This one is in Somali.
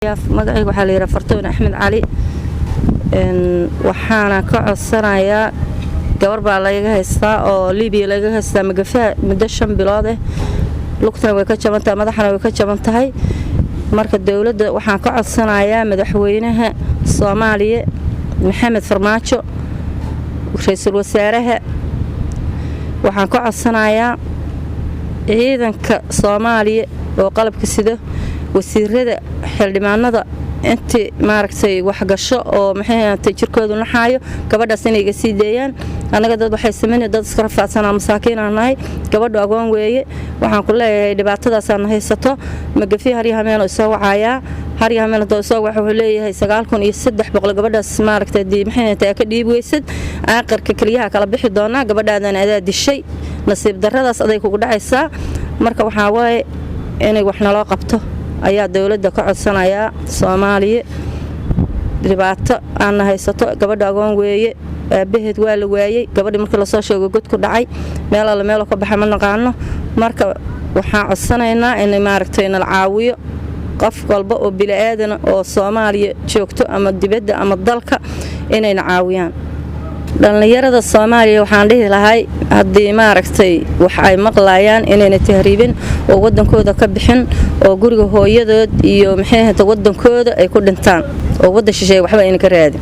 Magacayga waxaa la yidhaha Fartuun Axmed Cali. Waxaana ka codsanayaa, gabar baa lagaga haystaa oo Libiya lagaga haystaa magafaha muddo 5 bilood ah. Lugtana way ka jaban tahay, madaxana way ka jaban tahay. Marka dowladda waxaan ka codsanayaa, madaxweynaha Soomaaliya Maxamed Farmaajo, ra-iisul wasaaraha, waxaan ka codsanayaa ciidanka Soomaaliya oo qalabka sida, wasiirada, xildhibaanada, intii maaragtay waxgasho oo maxay jirkoodu naxaayo, gabadhaas inay iga sii deeyaan. Annaga dad waxay samayn, dad iska rafaadsanaa, masaakiinaan nahay. Gabadhu agoon weeye. Waxaan ku leeyahay, dhibaatadaasaan haysato. Magafi harya hameen isoo wacayaa, harya hameen hadoo isoo waxa, wuxuu leeyahay 9300 gabadhaas maaragtay hadii maxay tahay ka dhiib weysad, aaqarka keliyaha kala bixi doonaa, gabadhaadan adaa dishay, nasiib darradaas aday kugu dhacaysaa. Marka waxaa waaye inay wax naloo qabto ayaa dowladda ka codsanayaa Soomaaliya. Dhibaato aana haysato, gabadha agoon weeye, aabaheed waa la waayey. Gabadhii markii lasoo sheego, god ku dhacay, meel alle meelo ka baxa ma naqaano. Marka waxaan codsanaynaa inay maaragtay nala caawiyo, qof walba oo bili-aadana oo Soomaaliya joogto ama dibadda ama dalka inayna caawiyaan. Dhallinyarada Soomaaliya waxaan dhihi lahay, haddii maaragtay wax ay maqlayaan, inayna tahriibin oo waddankooda ka bixin, oo guriga hooyadood iyo maxay ahayta waddankooda ay ku dhintaan, oo waddan shisheeye waxba ayna ka raadin.